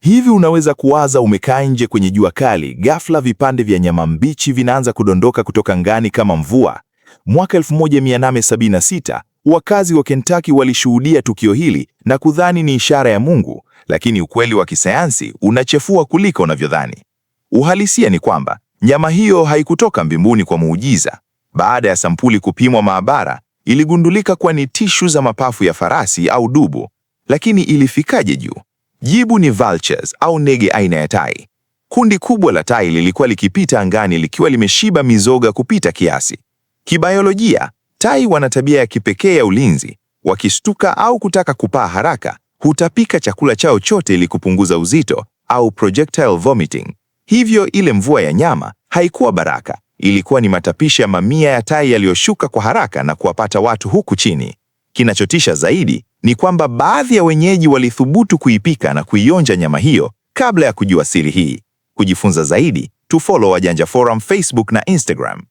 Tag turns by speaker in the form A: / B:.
A: Hivi unaweza kuwaza umekaa nje kwenye jua kali, ghafla vipande vya nyama mbichi vinaanza kudondoka kutoka angani kama mvua. Mwaka 1876 wakazi wa Kentucky walishuhudia tukio hili na kudhani ni ishara ya Mungu, lakini ukweli wa kisayansi unachefua kuliko unavyodhani. Uhalisia ni kwamba nyama hiyo haikutoka mbinguni kwa muujiza. Baada ya sampuli kupimwa maabara, iligundulika kuwa ni tishu za mapafu ya farasi au dubu. Lakini ilifikaje juu? Jibu ni vultures au ndege aina ya tai. Kundi kubwa la tai lilikuwa likipita angani likiwa limeshiba mizoga kupita kiasi. Kibayolojia, tai wana tabia ya kipekee ya ulinzi. Wakistuka au kutaka kupaa haraka, hutapika chakula chao chote ili kupunguza uzito au projectile vomiting. Hivyo ile mvua ya nyama haikuwa baraka, ilikuwa ni matapishi ya mamia ya tai yaliyoshuka kwa haraka na kuwapata watu huku chini. Kinachotisha zaidi ni kwamba baadhi ya wenyeji walithubutu kuipika na kuionja nyama hiyo kabla ya kujua siri hii. Kujifunza zaidi, tufollow Wajanja Forum Facebook na Instagram.